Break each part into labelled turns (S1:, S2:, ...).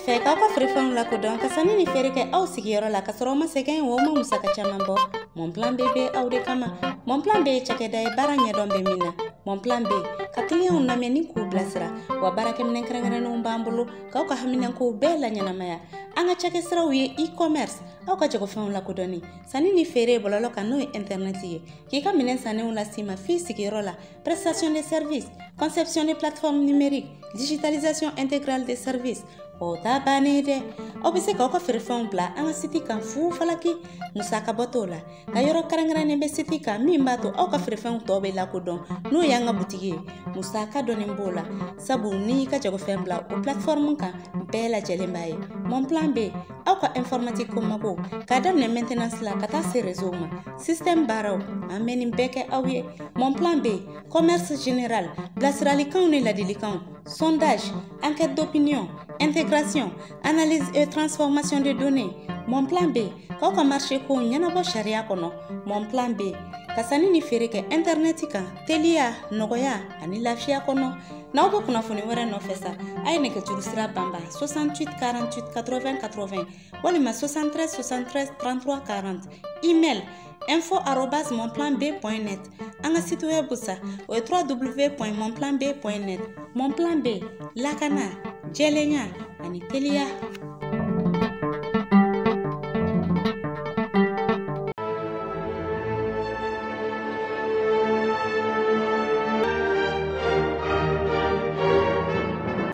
S1: fɛ k'aw ka feerefɛnw lakodɔn ka sanni ni feere kɛ aw sigiyɔrɔ la ka sɔrɔ aw ma sɛgɛn o ma musaka caman bɔ, Mon Plan B bɛ aw de kama. Mon Plan B ye cakɛda ye baara ɲɛdɔn bɛ min na. Mon Plan B ka kiliyanw lamɛn ni k'u bilasira, wa baarakɛminɛn kɛrɛnkɛrɛnnenw b'an bolo k'aw ka haminankow bɛɛ laɲɛnamaya. An ka cakɛsiraw ye e-commerce, aw ka jagofɛnw lakodɔnni, sanni ni feere bɔlɔlɔ kan n'o ye internet ye, k'i ka minɛn sannenw las'i ma f'i sigiyɔrɔ la, prestation de service, conception de plateforme numérique, digitalisation intégrale des services. O ta bannen dɛ, aw bɛ se k'aw ka feerefɛnw bila an ka site kan fu falaki, musaka bɔ t'o la. Nka yɔrɔ kɛrɛnkɛrɛnnen bɛ site kan min b'a to aw ka feerefɛnw tɔ bɛ lakodɔn, n'o y'an ka butigi ye. Musaka dɔɔni b'o la, sabu n'i y'i ka jagofɛn bila o plateforme kan, bɛɛ lajɛlen b'a ye. Mon Plan B, aw ka informatique ko mako, k'a daminɛ maintenance la ka taa se réseau ma, système baaraw, an bɛ nin bɛɛ kɛ aw ye. Mon Plan B, commerce général, bilasiralikanw ni ladilikanw, sondage, enquête d'opinion, intégration, analyse et transformation de données. Mon Plan B, k'aw ka marché kow ɲɛnabɔ sariya kɔnɔ. Mon Plan B, ka sanni ni feere kɛ internet kan teliya, nɔgɔya ani lafiya kɔnɔ. N'aw bɛ kunnafoni wɛrɛ nɔfɛ sa, a ye nɛgɛjuru sira banban 68 48 80 80 walima 73 73 33 40, email info@monplanb.net. An ka site web sa, o ye www.monplanb.net. Mon Plan B, lakana, jɛlenya ani teliya.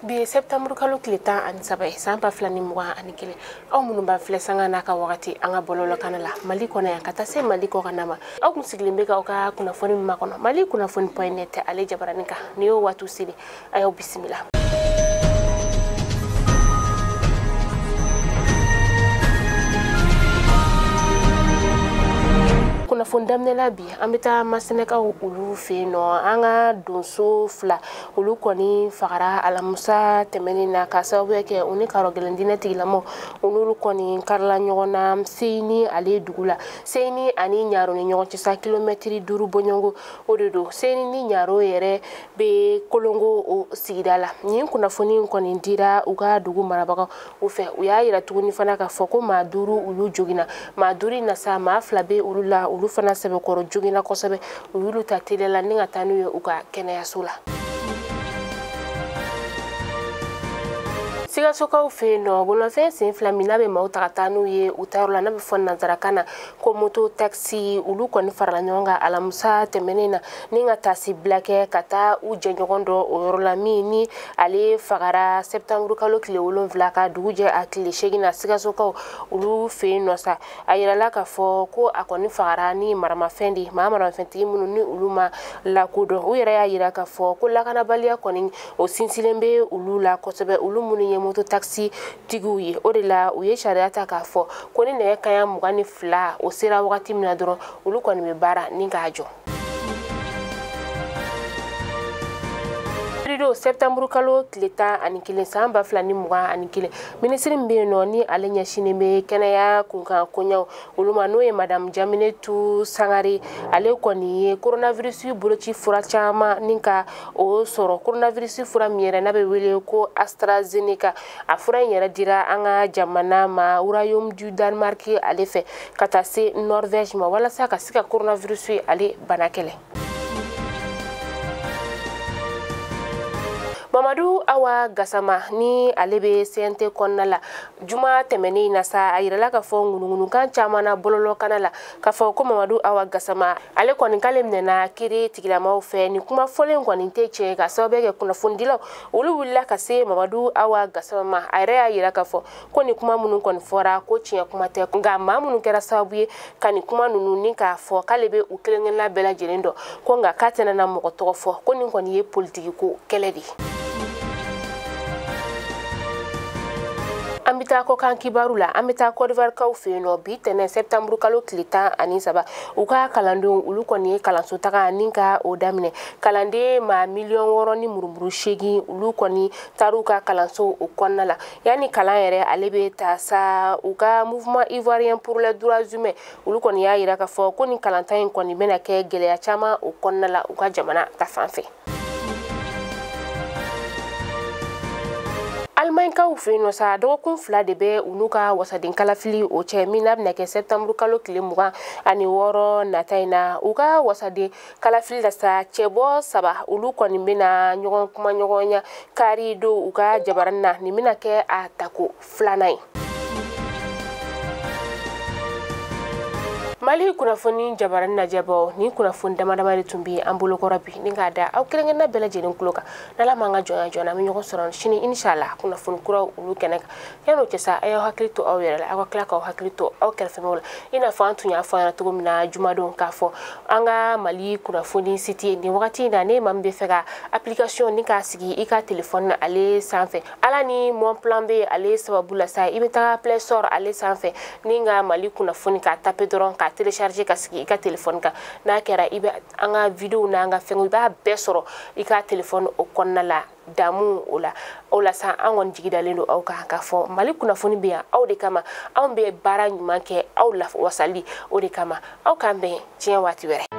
S2: Bi ye septembre kalo tile 13 ye, san 2021. Aw minnu b'an filɛ sanga n'a ka wagati an ka bɔlɔlɔ kana la Mali kɔnɔ yan ka taa se Mali kɔkan ma, aw kun sigilen bɛ k'aw ka kunnafoni min makɔnɔ Mali kunnafoni.net ale jabaranin kan. Ni y'o waatiw seli, a y'aw bisimila. Kunnafoni daminɛ la bi, an bɛ taa Masinɛkaw olu fɛ yen nɔ. An ka donso fila olu kɔni fagara alamusa tɛmɛnen na ka sababuya kɛ u ni karɔ gɛlɛn diinɛ tigilamɔgɔw olu kɔni karila ɲɔgɔn na Seyini ale dugu la. Seyini ani Ɲaro ni ɲɔgɔn cɛ sa kilomɛtiri 5 bɔɲɔgɔnko o de don. Seyini ni Ɲaro yɛrɛ bɛ Kolongo o sigida la. Nin kunnafoni in kɔni dira u ka dugu marabagaw u fɛ. U y'a yira tuguni fana k'a fɔ ko maa 5 olu joginna. Maa 5 in na sa, maa 2 bɛ olu la, olu fana sɛbɛkɔrɔ joginna kosɛbɛ. U y'olu ta teliya la ni ka taa n'u ye u ka kɛnɛyaso la. Sikasokaw fɛ yen nɔ, bolomafɛn sen fila min n'a bɛ maaw ta ka taa n'u ye u taayɔrɔ la, n'a bɛ fɔ nanzarakan na ko moto taxi, olu kɔni farala ɲɔgɔn kan alamusa tɛmɛnen na ni ka taasi bila kɛ ka taa u jɛɲɔgɔn dɔ o yɔrɔ la min ni ale fagara septembre kalo tile 7 ka dugu jɛ a tile 8 na Sikasokaw olu fɛ yen nɔ sa. A yirala k'a fɔ ko a kɔni fagara ni maramafɛn de ye, maa maramafɛntigi minnu ni olu ma lakodɔn. U yɛrɛ y'a yira k'a fɔ ko lakanabaliya kɔni o sinsinlen bɛ olu la kosɛbɛ, olu minnu ye moto taxi tigiw ye. O de la u ye sariya ta k'a fɔ ko ni nɛgɛ kanɲɛ 22 o sera wagati min na dɔrɔn, olu kɔni bɛ baara ni k'a jɔ. Don septembre kalo tile 11 san 2021, minisiri min bɛ yen nɔ ni ale ɲɛsinnen bɛ kɛnɛya kunkan koɲɛw olu ma, n'o ye madame Jaminetu Sangare, ale kɔni ye coronavirus boloci fura caman ni ka o sɔrɔ. Coronavirus fura min yɛrɛ n'a bɛ wele ko AstraZeneca, a fura in yɛrɛ dira an ka jamana ma Royaume du Danemark ale fɛ ka taa se Norvège ma walasa ka se ka coronavirus ale bana kɛlɛ. Mamadu Awa Gassama ni ale bɛ CNT kɔnɔna la, juma tɛmɛnen na sa, a yirala k'a fɔ ŋunuŋunukan caman na bɔlɔlɔ kana la k'a fɔ ko Mamadu Awa Gassama ale kɔni k'ale minɛna kiiri tigilamaw fɛ. Nin kuma fɔlen kɔni tɛ tiɲɛ ka sababu kɛ kunnafonidilaw olu wulila ka se Mamadu Awa Gassama ma. A yɛrɛ y'a yira k'a fɔ ko nin kuma minnu kɔni fɔra ko tiɲɛ kuma tɛ, nka maa minnu kɛra sababu ye ka nin kuma ninnu ni k'a fɔ k'ale bɛ u kelen kelenna bɛɛ lajɛlen dɔn, ko nka k'a tɛna na mɔgɔ tɔgɔ fɔ, ko nin kɔni ye politiki ko kɛlɛ de ye. An bɛ taa kɔkan kibaru la. An bɛ taa Côte d'Ivoire kaw fɛ yen nɔ bi tɛnɛn septembre kalo tile 13, u ka kalandenw olu kɔni ye kalanso taga ni ka o daminɛ. Kalanden maa miliyɔn 6 ni murumuru 8 olu kɔni taar'u ka kalanso o kɔnɔna la. Yanni kalan yɛrɛ ale bɛ ta sa, u ka mouvement ivoirien pour les droits humains olu kɔni y'a yira k'a fɔ ko nin kalanta in kɔni bɛna kɛ gɛlɛya caman o kɔnɔna la u ka jamana ta fan fɛ. Allemagne Moritani fɛ yen nɔ sa, dɔgɔkun 2 de bɛ u n'u ka wasaden kalafili o cɛ, min n'a bɛna kɛ septembre kalo tile 26 nata in na. U ka wasaden kalafili la sa, cɛbɔ 3 olu kɔni bɛna ɲɔgɔn kuma ɲɔgɔnya kari don u ka jabaranin na. Nin bɛna kɛ a tako 2nan ye. Mali kunnafoni jabaranin lajɛbaw, nin kunnafoni dama dama de tun bɛ an bolokɔrɔ bi, ni k'a da aw kelen-kelenna bɛɛ lajɛlen tulo kan. N'Ala m'an ka jɔnya joona, an bɛ ɲɔgɔn sɔrɔ sini inshallah kunnafoni kuraw olu kɛnɛ kan. Yan'o cɛ sa, a y'aw hakili to aw yɛrɛ la, aw ka tila k'aw hakili to aw kɛrɛfɛmɔgɔw la. I n'a fɔ an tun y'a fɔ an ɲɛna cogo min na jumadon, k'a fɔ an ka Mali kunnafoni site ye nin wagati in na, ne maa min bɛ fɛ ka application ni k'a sigi i ka telefɔni ale sanfɛ, Ala ni Mon Plan B ale sababu la sa, i bɛ taga Play Store ale sanfɛ ni ka Mali kunnafoni k'a taper dɔrɔn, k'a télécharger ka sigi i ka téléphone kan. N'a kɛra, i bɛ an ka vidéo n'an ka fɛnw, i b'a bɛɛ sɔrɔ i ka téléphone o kɔnɔna la. Damu o la sa, an kɔni jigi dalen don aw kan k'a fɔ Mali kunnafoni bɛ yan aw de kama. Anw bɛ baara ɲuman kɛ aw lawasali o de kama. Aw k'an bɛn diɲɛ waati wɛrɛ.